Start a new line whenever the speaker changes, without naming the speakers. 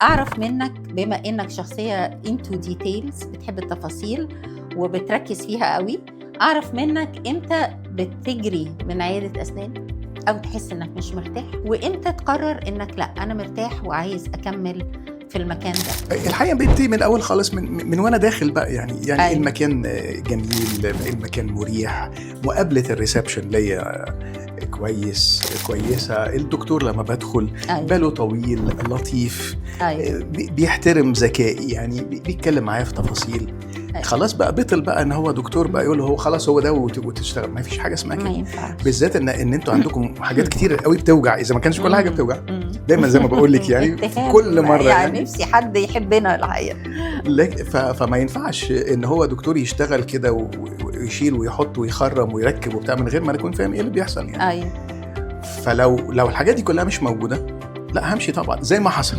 اعرف منك، بما انك شخصية into details، بتحب التفاصيل وبتركز فيها قوي، اعرف منك امتى بتجري من عيادة اسنان او تحس انك مش مرتاح، وامتى تقرر انك لا، انا مرتاح وعايز اكمل في المكان ده؟
الحقيقة بيبتدي من الاول خالص، من وانا داخل بقى، يعني المكان جميل، المكان مريح، مقابله ال reception ليا كويسه، الدكتور لما بدخل باله طويل، لطيف، بيحترم ذكائي، يعني بيتكلم معايا في تفاصيل. خلاص بقى، بطل بقى ان هو دكتور بقى يقول هو خلاص هو ده وتشتغل، ما فيش حاجة اسمها
ما
كده.
ينفعش.
بالذات ان انتوا عندكم حاجات كتير قوي بتوجع، اذا ما كانش كل حاجة بتوجع. دايما زي ما بقول لك يعني
اتهام.
كل مرة
يعني,
يعني.
نفسي حد يحبنا الحقيقه.
فما ينفعش ان هو دكتور يشتغل كده ويشيل ويحط ويخرم ويركب وبتاع من غير ما نكون فاهم ايه اللي بيحصل يعني. فلو الحاجات دي كلها مش موجوده، لا، همشي طبعا، زي ما حصل.